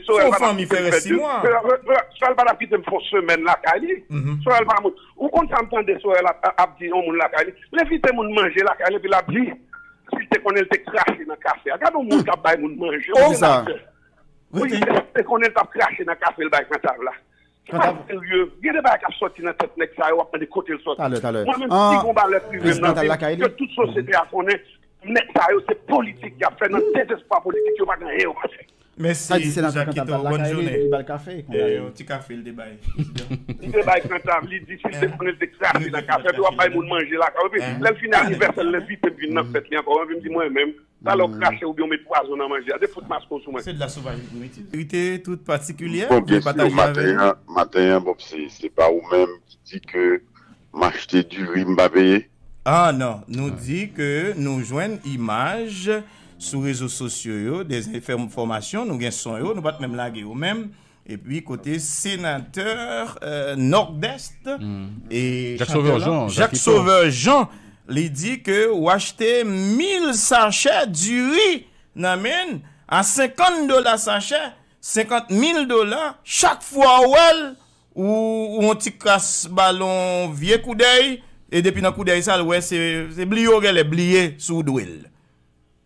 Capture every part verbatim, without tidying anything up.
Sorel pa t ap kite m fè de. Sorel pa t ap kite m fè yon semèn lakay li. Sorel pa moun. Ou konn sa m tande Sorel ap, ap di yon moun lakay li? L envite moun manje lakay li, epi l ap di, si l te konnen l te krache nan kafe a. Gade yon moun k ap bay moun manje, yon senatè. Wi, si l te konnen l t ap krache nan kafe l bay kantav la. Se pa serye. Gen de bagay k ap sòti nan tèt nèg sa yo, w ap mande kote l sòti. Mwen menm, si gon bagay prive m nan vi m, ke tout sosyete a konnen, nèg sa yo, se politik y ap fè, nan dezespwa politik, yo pa gen anyen yo ka fè. Mèsi, Jakito. Bòn jounen. Li te bay kantav, li di si l te konnen l te krache nan kafe, epi w ap bay moun manje lakay, epi lè l fini anivèsè l, l envite m vin nan fèt li ankò, epi m di mwen menm, talè w krache oubyen w met pwazon nan manje a, defout maske w sou mwen. Se de la sauvage primitive. Verite tout patikilye, bon, byen si, maten an, maten an, bon, se, se pa ou menm ki di ke m achte diri, m pa peye? Ah non, nou di ke nou jwenn imaj sou rezo sosyo yo, de enfòmasyon, nou gen son yo, nou pa t menm lage yo menm. Epi kote senatè, euh, Nòdès, e Jacques Sauveur Jean, Jacques Sauveur Jean, li di ke w achte mil sachè diri nan men l a senkant dola sachè, senkant mil dola, chak fwa w wè l, ou, ou yon ti kras ba l yon vye koudèy, e depi nan koudèy sa, l wè se, se bliye w genlè bliye sou dwe l.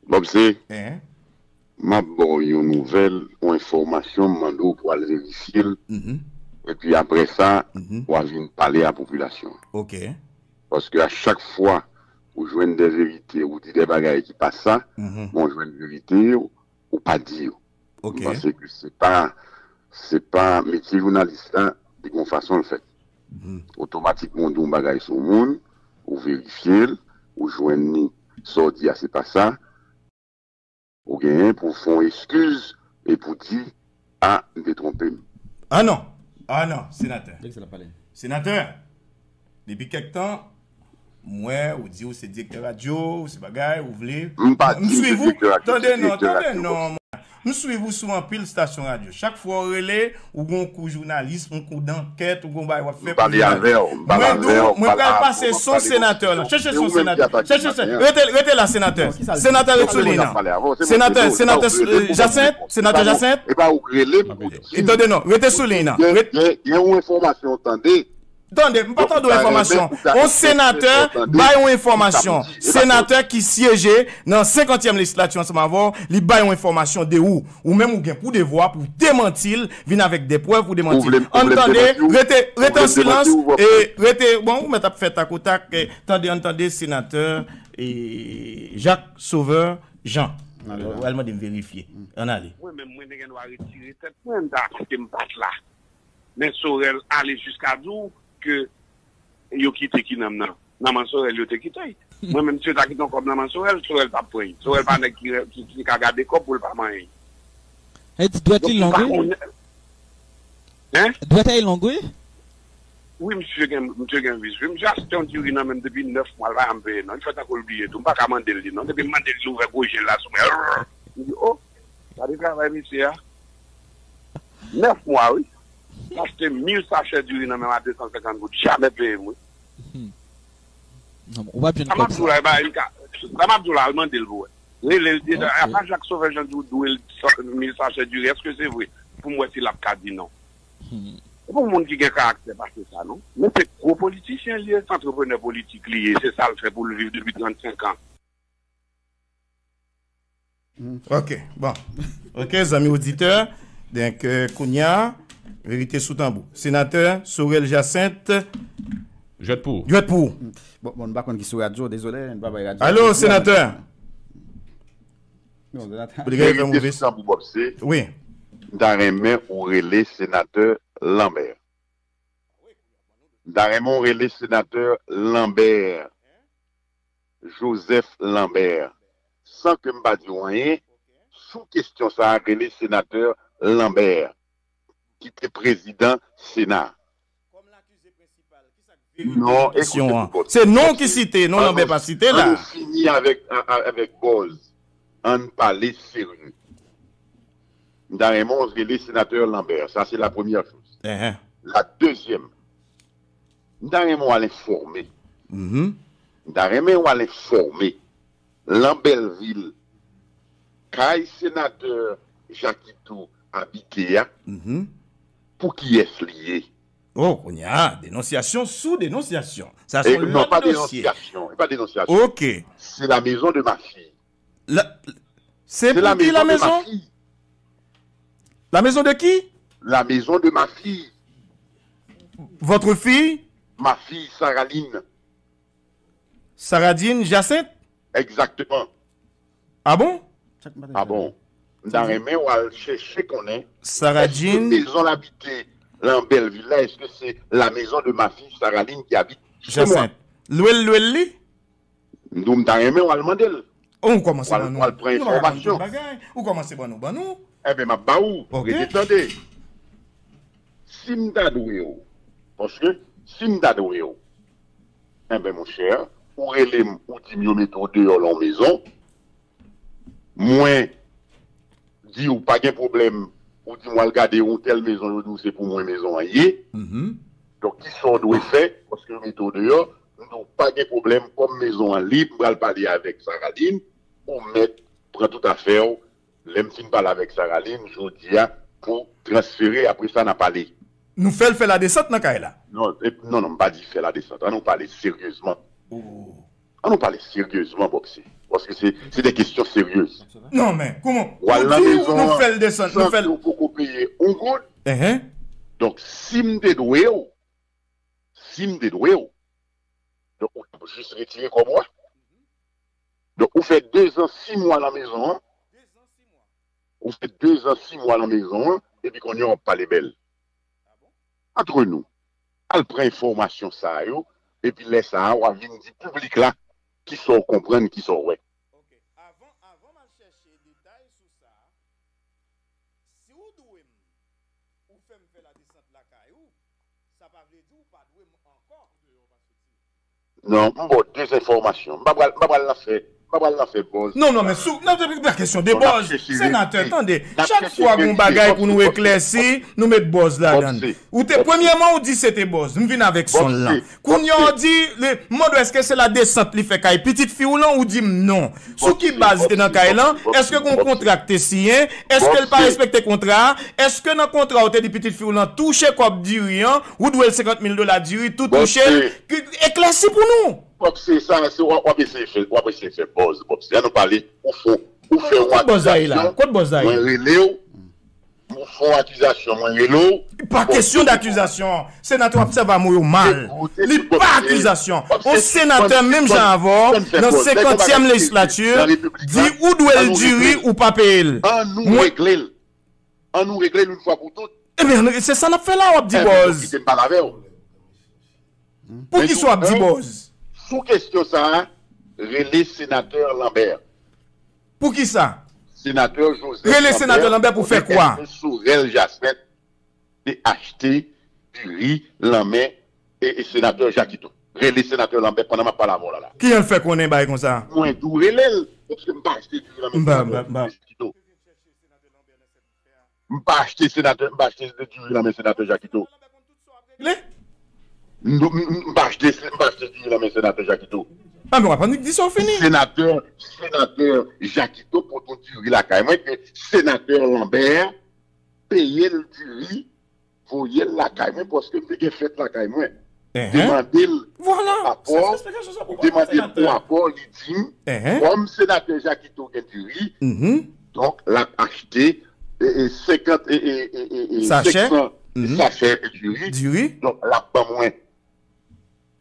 Bòb, se, m ap ba w yon nouvèl, yon enfòmasyon, m mande w pou w al verifye l, epi apre sa, w a vin pale a popilasyon an. Paske a chak fwa ou jwenn de verite, ou di de bagay ki pa sa, men w jwenn verite, ou pa di yo. M panse ke se pa, se pa metye jounalis la, li gon fason l fèt. Otomatikman, w di yon bagay sou moun, ou verifye l, ou jwenn ni sa w di a, se pa sa, ou genyen pou w fè yon eskiz e pou w di, a, m te twonpe m. Ah non, ah non, senatè. Senatè, depi kèk tan, m wè ou di ou se direktè radyo, ou se bagay, ou vle. M pa di m se direktè radyo, se direktè radyo. Tande non, tande non. M swiv ou sou anpil stasyon radyo. Chak fwa w rele, ou gon kou jounalis, yon kou dankèt, ou gon bagay w ap fè pou jounalis. M pale avè w, m pale avè w, m pale avè w, m pale avè w. Mwen pral pase son senatè la. Chèche son senatè. Chèche, chèche. Rete, rete la, senatè. Senatè, ret sou liy nan. Senatè, senatè, euh, Jacinthe, senatè Jacinthe. E pa ou k rele m pou di. E tande non, rete sou liy nan. Gen, gen, gen yon enfòmasyon, tande. Tande, m pa tande yon enfòmasyon. Yon senatè bay yon enfòmasyon. Senatè ki syeje nan senkantyèm lejislati ansanm avè w, li bay yon enfòmasyon de ou. Ou menm ou gen pou devwa pou demanti l, vin avèk de prèv pou demanti l. Ann tande, rete, rete an silans, e rete, bon, ou mèt ap fè takotak, e, tande, ann tande senatè, e, Jacques Sauveur Jean. W al mande m verifye. Ann ale. Mwen menm, mwen te gen dwa retire tèt mwen, m ta, paske m pa t la. Men Sorel ale jiska di w ke yo kite Kinanm nan. Nan men Sorel yo te kite. Mwen menm, si yo ta kite yon kòb nan men Sorel, Sorel t ap pran l. Sorel pa nèg ki, ki, ki ka gade kòb pou l pa manyen. E di dwèt li long, wi. Hein? Dwèt li long, wi. Wi, misye gen, misye gen vis. Wi, misye achte yon diri nan men m depi nèf mwa, l pa janm peye, non. Li fè tankou l bliye tou. M pa ka mande l li, non. Depi m mande l, li ouvè gwo je l la sou mwen. M di, o, gade travay mesye a. Nèf mwa, wi. M achte mil sachè diri nan men m a de san senkant goud. Jamè peye m, wi. Hmm. Non, ou p ap jwenn kòb sa. Sa m ap di w la, e pa, e ka, sa m ap di w la, al mande l pou wè. Rele l, di, apa Jacques Sauveur Jean di w dwe l san, mil sachè diri, èske se vre? Pou m wè si l ap ka di non. Hmm. Se pou moun ki gen karaktè pase sa, non. Men se gwo politisyen li ye, se antreprenè politik li ye, se sa l fè pou l viv depi trannsenk an. Ok, bon. Ok, zanmi oditè. Donk, euh, kounye a, verite sou tanbou. Senatè Sorel Jacinthe. Jwèt pou ou. Jwèt pou ou. Bon, bon, nou pa konn ki sou radyo, dezole, nou pa bay radyo. Alo, senatè. Non, senatè. Verite sou tanbou, Bob, se, wi, m ta renmen ou rele senatè Lambert. M ta renmen w rele senatè Lambert, Joseph Lambert, san ke m pa di w anyen sou kesyon sa a, rele senatè Lambert, ki te prezidan Sena. Non, ekoute, se non ki site, non Lambert pa site la. Ann nou fini avèk, a-, a-, avèk bòz. Ann pale serye. M ta renmen w rele senatè Lambert. Sa, se la premyè choz. La dezyèm, m ta renmen w al enfòme. M ta renmen w al enfòme. Lan Bèlvil, kay senatè Jakito, abite a, pou kiyès li ye? Oh, kounye a, denonsyasyon sou denonsyasyon. Sa se yon lòt dosye. Non, pa denonsyasyon, e pa denonsyasyon. Ok. C'est la maison de ma fille. La, c'est pour qui la maison? La maison de qui? La maison de ma fille. Votre fille? Ma fille, Saraline. Saradine Jacinthe? Exactement. Ah bon? Ah bon? M ta renmen w al chèche konnen, Saradine, èske mezon l abite lan Bèlvil la, èske se la maison de ma fille Saraline qui habite chez moi? Jacinthe. Lwe l, lwe l li? M di w, m ta renmen w al mande l. Ou kòmanse ban nou. W al pran enfòmasyon. Ou kòmanse ban nou, ban nou. Enben, m ap ba ou. Ok. Rete tande. Si m ta dwe w, paske si m ta dwe w, enben, monchè, ou rele m, ou di m yo mete w deyò lan yon mezon, mwen di w pa gen pwoblèm, ou di m w al gade yon tèl mezon, yo di w se pou mwen mezon an ye. Donk, kisa w dwe fè, paske yo mete w deyò, m di w pa gen pwoblèm, kòm mezon an lib, m pral pale avèk Saraline, ou mèt pran tout afè w, lè m fin pale avèk Saraline, jodi a, pou transfere, apre sa, n a pale. Nou fè l fè ladesant nan kay la. Non, e, non, non, m pa di fè ladesant. Ann nou pale seryezman. Ann nou pale seryezman, Bòksè. Paske se, se de kesyon seryez. Non, men, kouman? W al lan mezon an, san ke w poko peye yon goud. Donk, si m te dwe w, si m te dwe w, donk, ou t ap jis retire kòb ou a. Donk, ou fè dezan, sis mwa lan mezon an. Ou fè dezan, sis mwa lan mezon an, epi kounye a w ap pale bèl. Antre nou, al pran enfòmasyon sa yo, epi lè sa a, w a vin di piblik la kisa w konprann, kisa w wè. Ok, avan, avan m al chèche detay sou sa, si w dwe m, ou fè m fè ladesant lakay ou, sa pa vle di w pa dwe m ankò. Non, m ba w dezenfòmasyon. M pa pral, m pa pral nan fè, m pa pral nan fè buzz. Non, non, men sou, nan, nan kesyon de buzz, senatè, tande, chak fwa gon bagay pou nou eklèsi, nou met buzz ladan l. Ou te, premyèman, ou di se te buzz. M vin avèk son l lan. Kounye a, ou di, m mande w èske se ladesant li fè kay pitit fi w lan, ou di m non. Sou ki baz li te nan kay lan? Èske gon kontra ki te siyen? Èske l pa respekte kontra a? Èske nan kontra a, ou te di pitit fi w lan touche kòb diri an, ou dwe l senkant mil dola diri, tou touche l? Eklèsi pou nou. Bòksè, sa, se w ap eseye fè, w ap eseye fè buzz, Bòksè. Ann nou pale, ou fè, ou fè yon akizasyon, mwen rele w, ou fè yon akizasyon, mwen rele w. Pa kesyon dakizasyon. Senatè, w ap sèvi mo yo mal. Li pa akizasyon. Yon senatè, menm jan avè w, nan senkantyèm lejislati, di ou dwe l diri, ou pa peye l. Ann nou regle l. Ann nou regle l yon fwa pou tout. Ebyen, se sa n ap fè la, w ap di buzz. Kite m pale avè w. Poukisa w ap di buzz? Sou kesyon sa a, rele senatè Lambert. Poukisa? Senatè Joseph Lambert, rele senatè Lambert pou fè kwa? Èske Sorel Jacinthe te achte diri lan men e, e senatè Jakito? Rele senatè Lambert pandan m ap pale avè w la la. Kijan l fè konnen bagay konsa? Mwen di w rele l, paske m pa achte diri lan men senatè Jakito. M pa achte senatè, m pa achte diri nan men senatè Jakito. M, m, m pa achte, m pa achte diri nan men senatè Jakito. Ah, men w ap annik di sa w fini. Senatè, senatè Jakito pote yon diri lakay mwen ke senatè Lambert peye l diri, voye l lakay mwen, paske m te gen fèt lakay mwen. M te mande l rapò, m te mande l pou rapò, li di m, kòm senatè Jakito gen diri, donk, l ap achte, e, e, senkant, e, e, e, e, e, senkant sachè diri, donk, l ap ban mwen.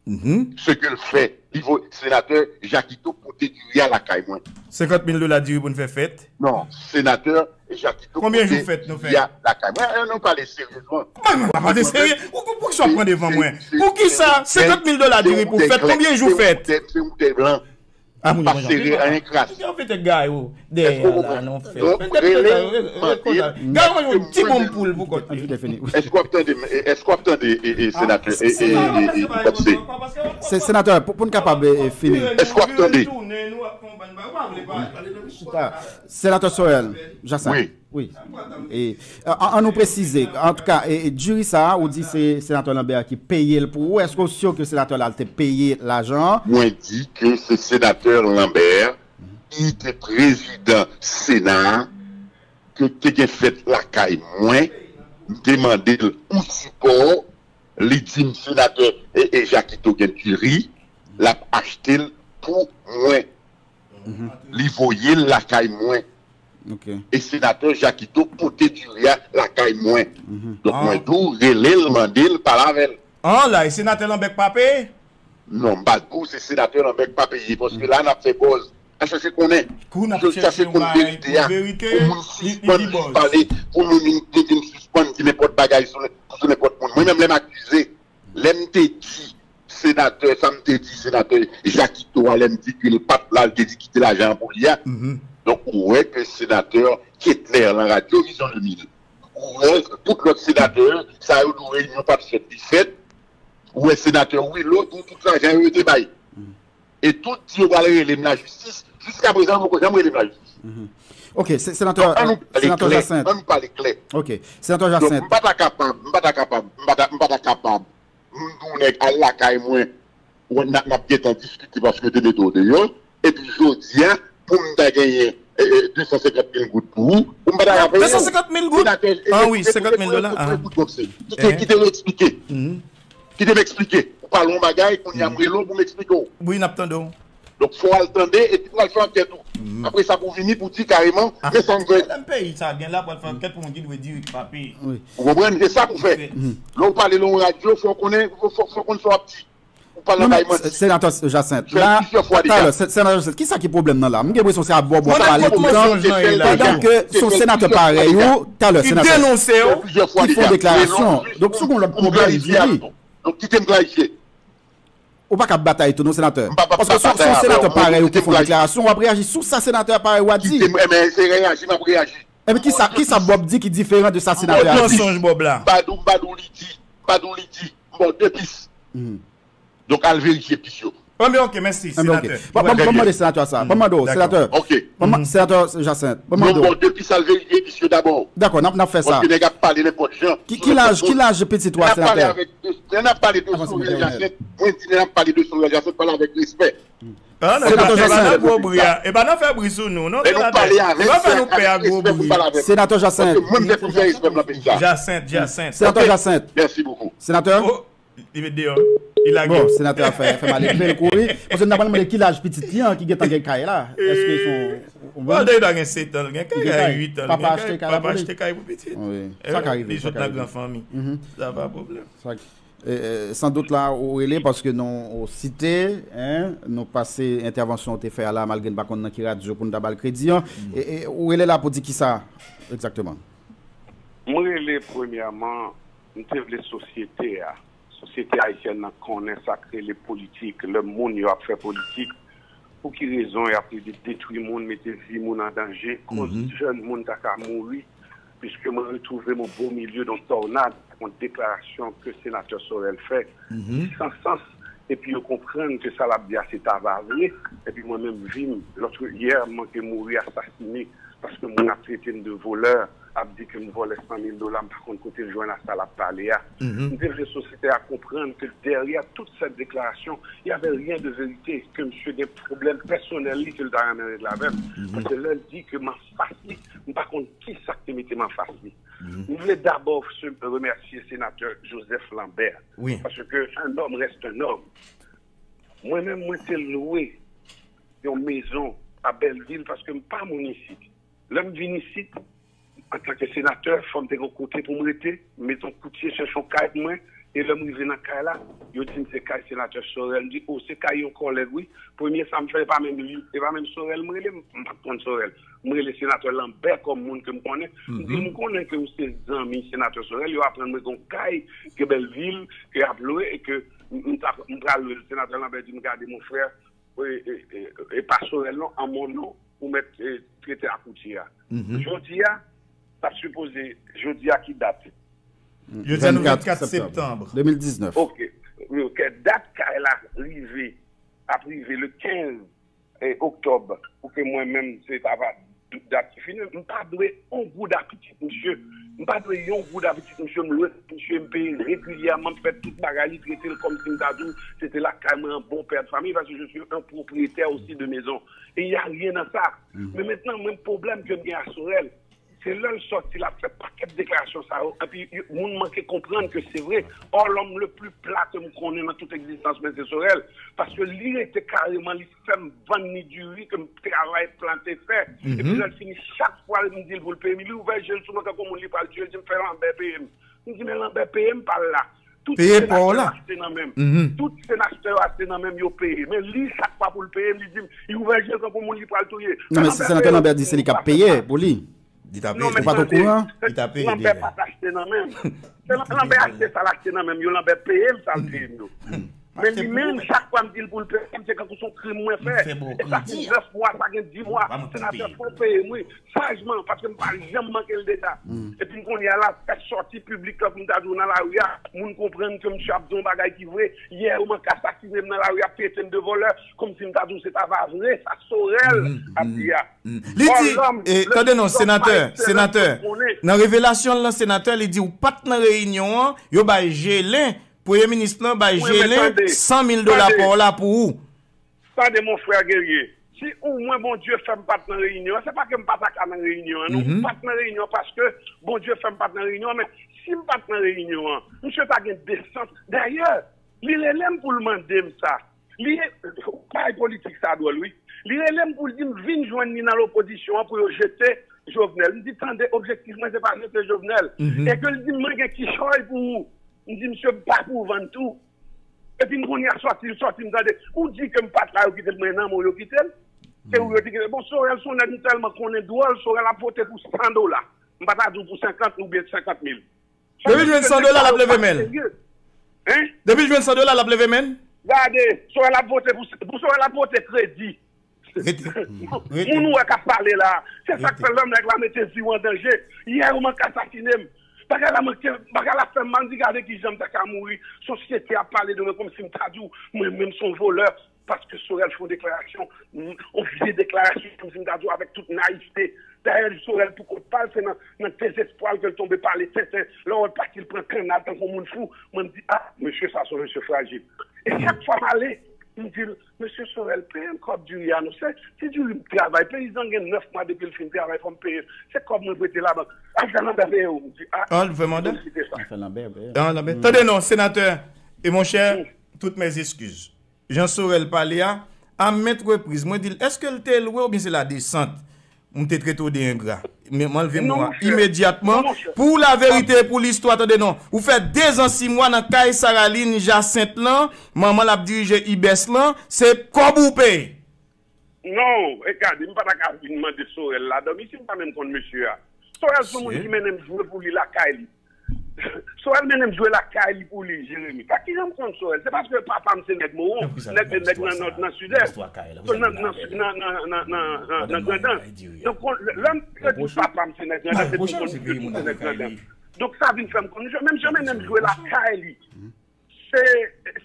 Ce que l fè, li voye senatè Jakito pote diri a lakay mwen. Senkant mil dola diri pou n fè fèt? Non, senatè Jakito pote diri a lakay mwen. Ann nou pale seryezman. Mwen, mwen pa pale serye. Ou, ou, poukisa w ap pran devan mwen? Poukisa senkant mil dola diri pou fèt? Konbyen jou fèt? Se ou de blan. Ah, pa sere anyen kras. Yo fete gay ou dèyè la, non, fè. Donk, rele, mande, gay ou yon ti bon poul pou kont li. Èske w ap tande, èske w ap tande, e, e, senatè, e, e, e, e, Bòksè? Se, senatè, pou, pou n kapab, e, e, fini. Èske w ap tande? Senatè Sorel Jacinthe. Wi. Wi. E, an, an nou presize, antouka, e, e, diri sa a, ou di se senatè Lambert ki peye l pou ou. Èske w si ke senatè la te peye lajan an? Mwen di ke se senatè Lambert ki te prezidan Sena a, ke te gen fèt lakay mwen, m te mande l yon sipò, li di m senatè e, e Jakito gen diri, l ap achte l pou mwen. Li voye l lakay mwen. E senatè Jakito pote diri a lakay mwen. Donk mwen tou rele l, mande l, pale avè l. An la, e senatè Lanbè k pa peye? Non, m pa di w se senatè Lanbè k pa peye, paske la n ap fè bòz. N ap chache konnen. Kou n ap chache konn verite a. Pou moun sispann vin pale, pou moun vin, vin, vin sispann di nenpòt bagay sou, sou nenpòt moun. Mwen menm lè m akize, lè m te di senatè, sa m te di senatè Jakito a, lè m di ke l pa t la, l te di kite lajan an pou li a. Donk ou wè ke senatè Ketler lan radyo Vizyon de mil, ou wè tout lòt senatè, sa yo di w reyinyon pa t fèt, li fèt. Ou wè senatè Willo di w tout lajan yo te bay. E tout di yo pral rele m lajistis. Jiskaprezan yo poko janm rele m lajistis. Ok, se- senatè, Ann nou pale senatè klè. Jacinthe. Ann nou pale klè. Ok, senatè Jacinthe. M pa ta kapab, m pa ta kapab, m pa ta, m pa ta kapab. M di w nèg al lakay mwen, w ap n ap gentan diskite paske yo te mete w deyò. Epi jodi a, pou m ta genyen de san senkant mil goud pou ou, pou m pa ta ka peye w. De san senkant mil goud? Ah wi, senkant mil dola. Kite, kite m eksplike. Kite m eksplike. Ou pale yon bagay, kounye a m rele w pou m eksplike w. Wi, n ap tande w. Donk fò w al tande epi pou w al fè ankèt ou. Apre sa pou w vini pou w di kareman men sa m fè. Menm peyi sa gen la pral fè ankèt pou moun ki dwe diri ki pa peye. Ou konprann? Se sa pou w fè. Lè w pale nan yon radyo, fò w konnen, fò w konn sa w ap di. Ou pale nan kay manti. Senatè Jacinthe, la, talè, senatè Jacinthe, kisa ki pwoblèm nan la? M gen enpresyon se a bò bò pale toutan, pandan ke se yon senatè parèy ou, talè, senatè, ki fè yon deklarasyon. Donk si w gen lòt pwoblèm, di li. Donk kite m klarifye. Ou pa ka batay tou non senatè. Paske se yon senatè parèy ou ki fè yon deklarasyon, w ap reyaji sou sa senatè parèy ou a di. Kite m, enben se reyaji m ap reyaji. Enben kisa, kisa Bob di ki diferan de sa senatè a di? Kot mansonj Bob la? M pa di w, m pa di w li di, m pa di w li di. M ba w de pis. Donk al verifye pis yo. Enben ok, mèsi senatè. Ban m mande senatè sa. Ban m mande w, senatè. Senatè Jacinthe, ban m mande w. Bon, depi sa l verifye pis yo dabò. Dakò, n ap, n ap fè sa. Paske nèg ap pale nenpòt jan. Ki, ki laj, ki laj pitit ou a, senatè? Lè n ap pale de Sorel Jacinthe, mwen di lè n ap pale de Sorel Jacinthe, pale avèk respè. Senatè Jacinthe. E pa nan gwo bri a. E pa nan fè bri sou nou, non, senatè. E pa fè nou pè ak gwo bri. Senatè Jacinthe. Paske mwen m fè pou fè respè m nan peyi sa. Jacinthe, Jacinthe. Senatè Jacinthe. Mèsi bokou. Senatè. Li met deyò. Li lage. Bon, senatè a fè, fè male, l kouri. Paske m ta pral mande ki laj pitit li an ki gentan gen kay la. Èske se yon... Bon, li ta gen sèt an, li gen kay, li gen uit an. Papa achte kay la pou li. Papa achte kay pou pitit. Wi. Sa ka rive. Li sot nan gran fanmi. Sa pa pwoblèm. Sandout la, ou rele paske nou site, en, nou pase entèvansyon ou te fè a la, malgre n pa konn nan ki radyo pou n ta ba l kredi an. E, e, ou rele la pou di kisa egzakteman? M rele premyèman, m te vle sosyete a, sosyete ayisyèn nan konnen sa k rele politik, lè moun yo ap fè politik, pou ki rezon y ap rele detwi moun, mete vi moun an danje, koz jèn moun ta ka mouri, piske mwen retwouve m o bo milye d on tònad ak yon deklarasyon ke senatè Sorel fè ki san sans, epi yo konprann ke sa l ap di a se ta va vre, epi mwen menm vi m, lòt yè m manke mouri asasine, paske moun ap trete m de volè, ap di ke m vòlè san mil dola, m pa konn kote l jwenn a sa l ap pale a. M te vle sosyete a konprann ke dèyè tout sèt deklarasyon, y avait rien de vérité, ke misye gen pwoblèm pèsonèl li ke l ta renmen regle avè m. Paske lè l di ke m anfas li, m pa konn kisa k te mete m anfas li. M vle dabò remèsye senatè Joseph Lambert, paske un homme reste un homme. Mwen menm, mwen te lwe yon mezon a Bèlvil paske m pa moun isit. Lè m vin isit, antanke senatè, fò m te gen yon kote pou m rete, m mete yon koutye chèche yon kay pou mwen, e lè m rive nan kay la, yo di m se kay senatè Sorel. M di, o, se kay yon kòlèg, wi. Premye sa m fè, e pa menm li, e pa menm Sorel m rele, m pa t konn Sorel. M rele senatè Lambert kòm moun ke m konnen. M di, m konnen ke ou se zanmi senatè Sorel, yo aprann mwen gen yon kay ke Bèlvil, ke y ap lwe, e ke m, m ta, m pral lwe l. Senatè Lambert di m, gade, mon frè, e, e, e, e pa Sorel non, an mon non, ou mèt, e, trete ak koutye a. Jodi a, t ap sipoze, jodi a ki dat? Jodi a nou vennkat septanm de mil diznèf. Ok. Ok, dat kay la rive, ap rive le kenz, e, oktòb, pou ke mwen menm, se ta va dat ki fini, m pa dwe yon goud a pitit misye. M pa dwe yon goud a pitit misye, m lwe misye, m peye regilyèman, m fè tout bagay, li trete l kòmsi m ta di w se te lakay mwen, an bon pè de fanmi, paske je suis un propriétaire aussi de maison. E y a rien dans ça. Men mentnan, mwen, pwoblèm ke m gen a Sorel, E lè l sòti, l ap fè pakèt deklarasyon sa yo. Epi, yo- moun manke konprann ke se vre. Or, l'homme le plus plat ke m konnen nan tout egzistans mwen, se Sorel. Paske li rete kareman, li fè m vann ni diri ke m travay, plante, fè. Epi lè l fini, chak fwa m di l pou l peye m, li ouvè je l sou mwen tankou moun li pral tiye, l di m, "Fè Lambert peye m." M di, "Men Lambert peye m pa l la." Tout Peye senatè pa w la. Achte nan men m. Tout senatè yo achte nan men m, yo peye. Men li, chak fwa pou l peye m, li di m, li ouvè je l tankou moun li pral touye. Non, men Lambert senatè peye m. Lambert di se li k ap peye pou li. Li ta peye. Ou pa t okouran? Li ta peye Lambert deja. Pa t achte nan men m. Se Lan- Lambert achte sa l achte nan men m yo, Lambert peye m sa l peye m yo. Men li menm, chak fwa m di l pou l peye m, se kankou se yon krim mwen fè. E sa gen nèf mwa, sa gen dis mwa. Senatè, fò w peye m, wi. Sajman, paske m pa janm manke l deja. Epi m kounye a la, fè sòti piblik la, pou m ta di w nan lari a, moun konprann ke misye ap di yon bagay ki vre. Yè, yo manke asasine m nan lari a, trete m de vòlè, kòmsi m ta di w se ta va vre, sa Sorel ap di a. Li di, eh, tande non, senatè, senatè, nan revelasyon l lan, senatè, li di ou pa t nan reyinyon an, yo bay Gelin, premye minis lan bay Gelin san mil dola pa w la pou ou. Tande, mon frè Guerrier, si ou mwen Bondye fè m pa t nan reyinyon an, se pa ke m pa ta ka nan reyinyon an, non, m pa t nan reyinyon an paske Bondye fè m pa t nan reyinyon an, men si m pa t nan reyinyon an, misye ta gen desans. Dayè, li rele m pou l mande m sa. Li, bagay politik sa dwòl, wi. Li rele m pou l di m vin jwenn li nan lopozisyon an pou yo jete Jovenel. M di, "Tande, objektif mwen, se pa jete Jovenel." E ke l di m, "Mwen gen kichòy pou ou." M di, "Misye, m pa pou vann tou." Epi m kounye a sòti, l sòti, m tande. Ou di ke m pa t la, yo kite l, mwen nan men w, yo kite l. Se ou yo te kite l. Bon, Sorel, se yon nèg m tèlman konnen dwòl, Sorel ap vote pou san dola. M pa ta di w pou senkant oubyen senkant mil. Depi l jwenn san dola, l ap leve men l. Hein? Depi l jwenn san dola, l ap leve men l. Gade, Sorel ap vote pou, pou Sorel ap vote kredi. Rete. Rete. Moun ou wè k ap pale la, se sa k fè lè nèg la mete vi w an danje. Yè, yo manke asasine m. Bagay la manke, bagay la fè m mal, m di gade kijan m ta ka mouri. Sosyete ap pale de mwen kòmsi m ta di w, mwen menm se yon vòlè. Paske Sorel fè yon deklarasyon, yon vye deklarasyon, kòmsi m ta di w avèk tout nayivte. Dayè, Sorel pou kont pa l, se nan, nan dezespwa l ke l tonbe pale tenten. Lè w wè l pati, l pran kannal tankou moun fou. Mwen, m di, "Ah, mesye sa, se yon mesye frajil." E chak fwa m ale, m di l, "Mesye Sorel, peye m kòb diri a, non. Se ti diri m travay. Peyizan gen nèf mwa depi l fin travay, fò m peye l. Se kòb mwen prete labank." Al fè Lambert peye w, m di, "Ah, ah, l fè manda? Kòmsi te sa." Al fè Lambert peye. Ah, Lambert. Tande non, senatè, e monchè, toutes mes excuses. Jan Sorel pale a, a maintes reprises, mwen di l, èske l te lwe oubyen se ladesant? M te trete w de engra. Men m anlve mo a imedyatman. Pou laverite e pou listwa, tande non. Ou fè dezan sis mwa nan kay Saraline Jacinthe lan, manman l ap dirije Ibès lan, se kòb ou peye. Non, e gade, m pa ta ka vin mande Sorel ladanm isi, m pa menm konn mesye a. Sorel se yon moun ki mennen m jwe pou li lakay li. Sorel mennen m jwe lakay li pou li, Jeremi. Pa kijan m konn Sorel? Se paske papa m se nèg Mawon, nèg, nèg nan Nò, nan Sidès. Nan, nan, nan, nan, nan, nan, nan Grandans. Donk, kon, lè, lè m, lè m di papa m se nèg Grandans, se pou m konn tout moun se nèg Grandans. Donk, sa vin fè m konn, menm jan mennen m jwe lakay li. Se,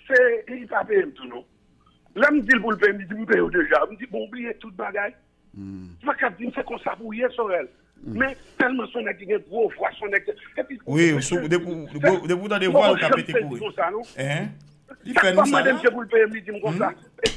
se, li pa peye m tou, non. Lè m di l pou l peye m, li di m peye w deja. M di, "Bon, ou bliye tout bagay." Ou pa ka di m se konsa pou w ye, Sorel. Men tèlman se yon nèg ki gen gwo vwa, se yon nèg, epi wi, depi, depi w tande vwa l, ou ka pete kouri. Konsa, non? Li fè nou sa. Chak fwa m mande misye pou l peye m, li di m konsa.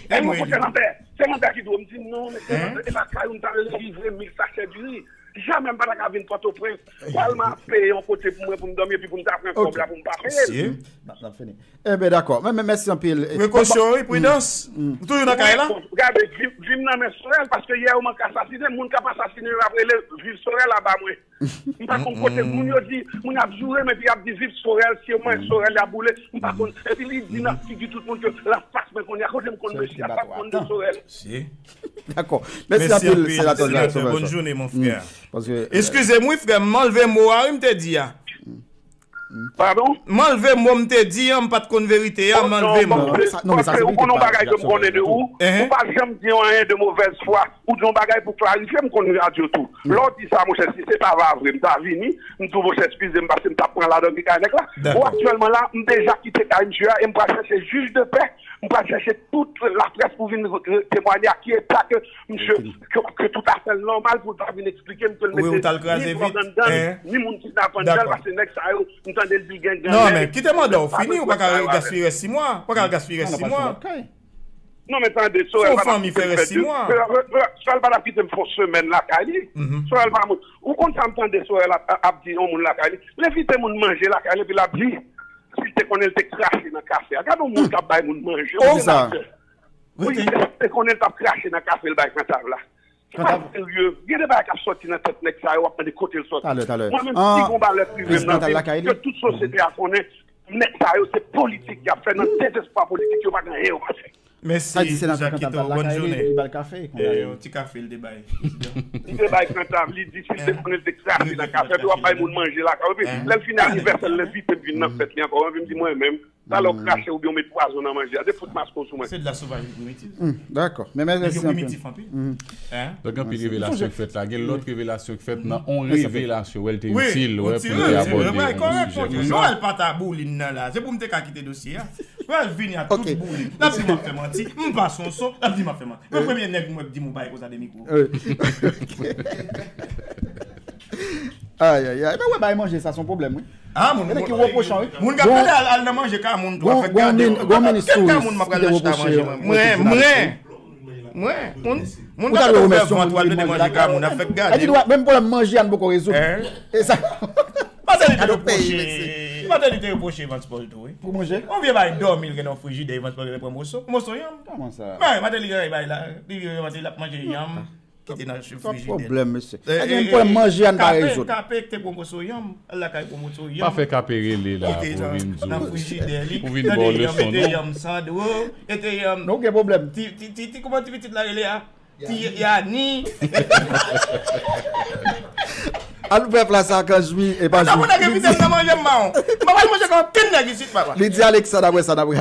E mwen, kote Lambert? Se Lambert ki di w. M di, "Non, men se Lambert, e lakay ou m ta delivre mil sachè diri." Jamè m pa ta ka vin Pòtoprens. Pral m ap peye yon kote pou mwen, pou m dòmi, epi pou m ta pran kòb la pou m pa peye l. N ap, n ap fini. Enben, dakò. Men, men, mèsi anpil. Prekosyon, wi, pridans. Ou toujou nan kay la? Bon, gade, vi, vi m nan men Sorel, paske yè yo manke asasine m, moun k ap asasine yo ap rele viv Sorel aba mwen. M pa konn kote moun yo di, moun ap joure m, epi y ap di viv Sorel, si yo manyen Sorel, y ap boule. M pa konn. Epi li di nan figi tout moun ke l ap fas mwen kounye a, kote m konn mesye a, sa m konn de Sorel. Dakò. Mèsi anpil, senatè Jackson. Bonne journée, mon frère. Eskize m, wi, frè m, m anlve mo a, wi, m te di a. Padon? M anlve mo m te di a, m pa t konn verite a, m anlve mo. Non, non, paske ou konn yon bagay ke m konnen de ou, ou pa janm di anyen de movèz fwa. Ou di yon bagay pou klarifye, m konn radyo tou. Lè w di sa, monchè, si se ta va vre, m ta vini, m di w, monchè, eskize m, paske m t ap pran ladan ki kay nèg la. Bon, aktyèlman la, m deja kite kay misye a e m pral chèche jij de pè, m pral chèche tout laprès pou vin re-, temwaye a ki eta ke misye, ke, ke tout afè l nòmal pou l ta vin eksplike m ke l mete ni dwòg anndan l, ni moun kidnape anndan l, paske nèg sa yo, m tande l di l gen granmè. Non, men kite manda w fini, ou pa ka gaspiye rès sis mwa, ou pa ka gaspiye rès sis mwa. Non, men tande, Sorel pa t ap kite m fè de, Sorel pa t ap kite m fè yon semèn lakay li. Sorel pa moun. Ou konn sa m tande Sorel ap, ap di yon moun lakay li? L envite moun manje lakay li, epi l ap di, si l te konnen l te krache nan kafe a. Gade yon moun k ap bay moun manje, yon senatè. Wi, si l te konnen l t ap krache nan kafe l bay Kantav la. Se pa serye. Gen de bagay k ap sòti nan tèt nèg sa yo, w ap mande kote l sòti. Talè, talè. Mwen menm, si gon bagay prive m nan vil, ke tout sosyete a konnen, nèg sa yo, se politik y ap fè, nan dezespwa politik, yo pa gen anyen yo pa fè. Mèsi, Jacques Kito, bòn jounen. Li ba l kafe. Yon ti kafe l te bay. Li te bay Kantav, li di si l te konnen l te krache nan kafe, epi w ap bay moun manje lakay yo. Epi lè l fini anivèsè l, l envite m vin nan fèt li ankò. Epi m di mwen menm, talè w krache oubyen w met pwazon nan manje a, defout maske w sou mwen. Se de la sovagerie primitive. Dakò. Men mèsi anpil. Donk, anpil revelasyon k fèt la. Gen lòt revelasyon k fèt nan on revelasyon. Wè, l te itil, wè, pou l te abòde yon sijè konsa. Joel pa ta boulin nan la. Se pou m te ka kite dosye a. Joel vini ak tout boulin. L ap di m ap fè manti. M pa Sonson. L ap di m ap fè manti. Men premye nèg m wè k di m yon bagay konsa de mikwo. Ay, ay, ay. Men wè, bay manje, sa se yon pwoblèm, wi. Ah, moun, moun, moun k ap gade al, al nan manje ka moun tou ap fèk gade. Gon minis touris ki te reproche yon, mwen, mwen, mwen, moun, moun k ap ouvè vant w al mete manje ka moun ap fèk gade. Menm pwoblèm manje a n poko rezoud. E sa. Martelly te reproche, Martelly te reproche Evans Paul tou, wi. Pou manje? Yon vye bay dòmi l gen nan frijidè, Evans Paul te pran moso, moso yanm. Kòman sa? Martelly gen bay la, li vye Martelly ap manje yanm. Ki te nan frijidè. Pwoblèm, mesye. Gen pwoblèm manje a n pa rezoud. Kape, Kape te pran moso yanm. Al lakay pran moso yanm. Pa fè Kape rele la pou vin di w, pou vin ba w leson, non. Mete yanm Sandro, mete yanm. Non, gen pwoblèm. Ti, ti, ti, ti, kòman ti pitit la rele a? Ti Yani. Al ouvè plas Akanjmi e pa Jou. Moun nan gen pitit nan manje m ba w. M pa pral manje kon kenn nèg isit, papa. Li di Alexandre apre sa n ap